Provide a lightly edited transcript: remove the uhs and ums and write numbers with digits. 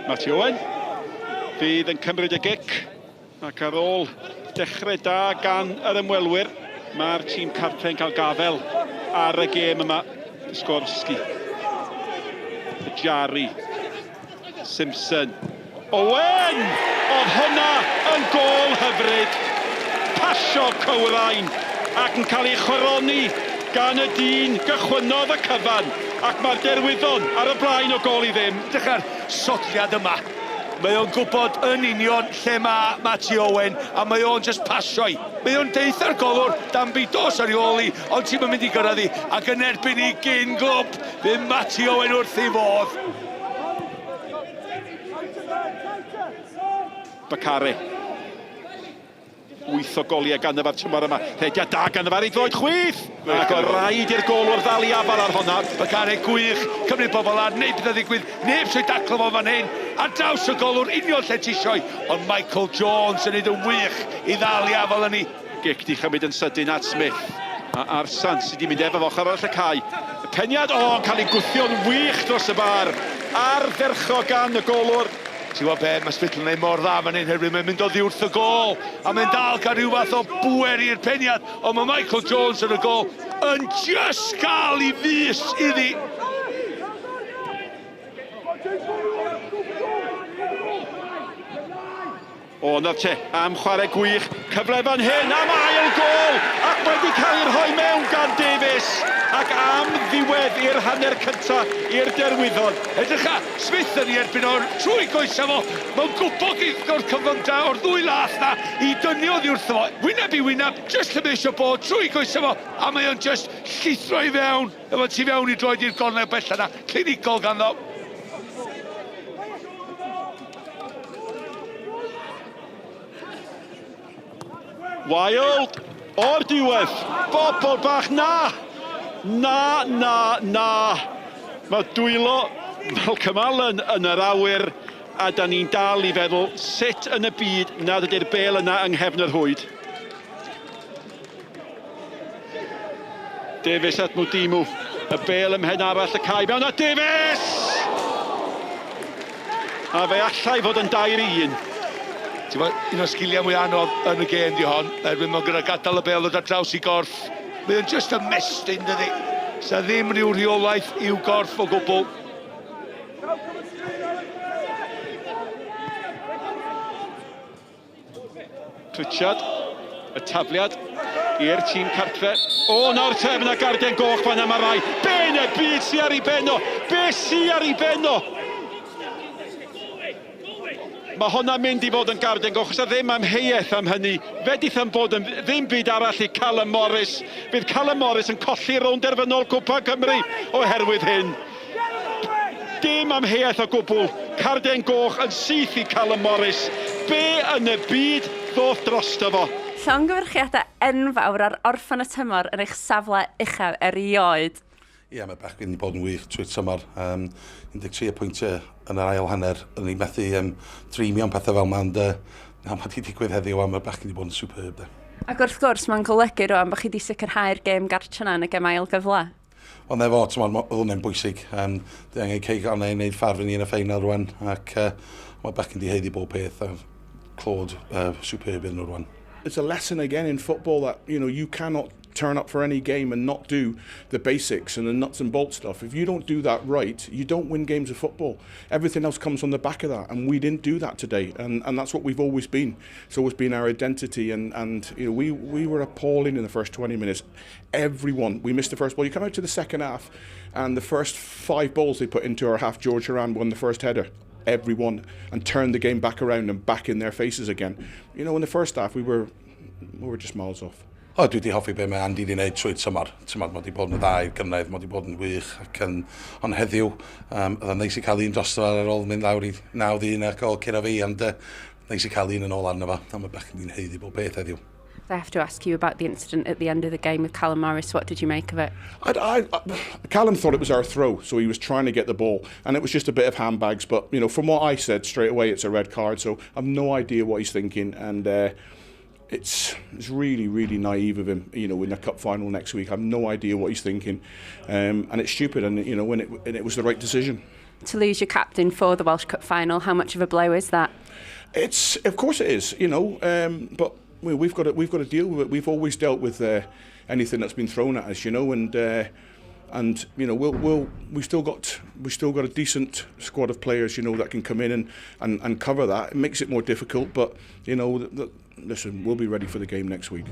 Matty Owen fydd yn cymryd y gic ac ar ôl dechrau da gan yr ymwelwyr, mae'r tîm cartre yn cael gafel ar y gêm yma. Skorski, Jari, Simpson, Owen! Oedd hwnna yn gôl hyfryd! Pasio cywrain ac yn cael ei choroni gan y dyn gychwynnodd y cyfan ac mae'r Derwyddon ar y blaen o gôl i ddim. Edrych ar sodliad yma. Mae o'n gwybod yn union lle mae Matty Owen a mae o'n just pasio i. Mae o'n deutha'r golwr, Danby, dos ar ei ôl i, ond ti'm yn mynd i gyrraedd i. Ac yn erbyn i gyn glwb, fydd Matty Owen wrth ei fodd. Bakare. Wyth o goliau ganddo fo'r tymor yma. Rhediad da ganddo fo ar ei droed chwith! Ac o raid i'r golwr ddal i afael ar honna. Bakare gwych, cymryd bobl lan, neud pethau ddigwydd, neb sy'n daclo fo fan hyn. Ar draws y golwr, union lle ti isio'i. Ond Michael Jones yn neud yn wych i ddal i afael yn hi. Gic di chymryd yn sydyn at Smith. A Arsan sydd wedi mynd efo fo ochr arall y cae. Y peniad, o, yn cael ei gwthio'n wych dros y bar. Ardderchog gan y golwr. Ti'n gwybod be, mae Spittle yn neud mor dda fan hyn herwydd mae'n mynd oddi wrth y gôl a mae'n dal cael rhyw fath o bŵer i'r peniad ond mae Michael Jones yn y gôl yn just gael i fus iddi. O, nawr te, am chwarae gwych, cyfle fan hyn am ail gôl, ac wedi cael ei rhoi mewn gan Davies, ac am ddiwedd i'r hanner cynta i'r Derwyddon. Edrycha, Smith yn ei erbyn o trwy goesa fo, mae'n gwybod o'r cyflymdra o'r ddwy lath na i dynnu oddi wrtho fo, wyneb i wyneb, jyst lle mae eisiau bod, trwy goesa fo, a mae o'n jyst llithro i fewn, efo tu fewn i droed i'r gornel bella na, clinigol ganddo. Wild o'r diwedd. Bobl bach, na! Na, na, na. Mae dwylo Malcolm Allen yn yr awyr a da ni'n dal i feddwl sut yn y byd nad ydy'r bel yna yng nghefn yr rhwyd. Davies at Mudimu. Y bel ym mhen arall y cae mewn at Davies! A fe allai fod yn 2-1. Ti'n gwybod, un o'r sgiliau mwy anodd yn y gêm di hon, oherwydd mae'n gyda gadael y bel ddod ar draws i gorff. Mae o'n just ymestyn, dydy. Sa ddim rhyw rheolaeth i'w gorff o gwbl. Pritchard, y tafliad i'r tîm cartre. O, nawr te, mae yna garden goch fan yma rai. Be yn y byd sy ar ei ben o? Be sy ar ei ben o? Mae hwnna'n mynd i fod yn garden goch, os ddim amheuaeth am hynny. Fedith am bod yn ddim byd arall i Callum Morris. Bydd Callum Morris yn colli rownd derfynol Cwpan Cymru oherwydd hyn. Dim amheuaeth o gwbl, carden goch yn syth i Callum Morris. Be yn y byd ddoth drosto fo? Llongyfarchiadau enfawr ar orffen y tymor yn eich safle uchaf erioed. Ie, mae bechgyn wedi bod yn wych trwy'r tymor. Um, 13 o pwyntiau yn yr ail hanner. Yn ei methu um, dreamio am pethau fel yma, ond uh, na, mae wedi digwydd heddiw a mae'r bechgyn wedi bod yn superb. De. Ac wrth gwrs, mae'n golygu rwan bod chi wedi sicrhau'r gêm gartre yna yn y gem ail gyfle. Ond efo, ti'n oedd hwnna'n bwysig. Um, Dwi angen cei ganau i wneud ffarf i ni yn y ffeinal rwan, ac uh, mae bechgyn di haeddu bob peth, a clod uh, superb iddyn nhw rwan. It's a lesson again in football that, you know, you cannot turn up for any game and not do the basics and the nuts and bolts stuff. If you don't do that right, you don't win games of football. Everything else comes on the back of that, and we didn't do that today, and, and that's what we've always been. It's always been our identity, and, and you know, we, we were appalling in the first 20 minutes. Everyone, we missed the first ball. You come out to the second half, and the first five balls they put into our half, George Haran won the first header. Everyone, and turned the game back around and back in their faces again. You know, in the first half, we were, we were just miles off. O, dwi wedi hoffi be mae Andy wedi gwneud trwy'r tymor. Tymor, mae wedi bod yn dda i'r gynraedd, mae wedi bod yn wych ac yn, ond heddiw, um, oedd o'n neis i cael un drosto ar ôl mynd lawr i 9-1 ac ôl curo fi, ond uh, neis i cael un yn ôl arno fo, a mae bechgyn di'n haeddu bob peth heddiw. I have to ask you about the incident at the end of the game with Callum Morris. What did you make of it? I, I, I, Callum thought it was our throw, so he was trying to get the ball, and it was just a bit of handbags. But you know, from what I said straight away, it's a red card. So I've no idea what he's thinking, and uh, it's it's really really naive of him. You know, in the cup final next week, I've no idea what he's thinking, um, and it's stupid. And you know, when it and it was the right decision. To lose your captain for the Welsh Cup final, how much of a blow is that? It's of course it is, but we've got to deal with it. We've always dealt with anything that's been thrown at us, and we still got a decent squad of players that can come in and cover that. It makes it more difficult, but listen, we'll be ready for the game next week.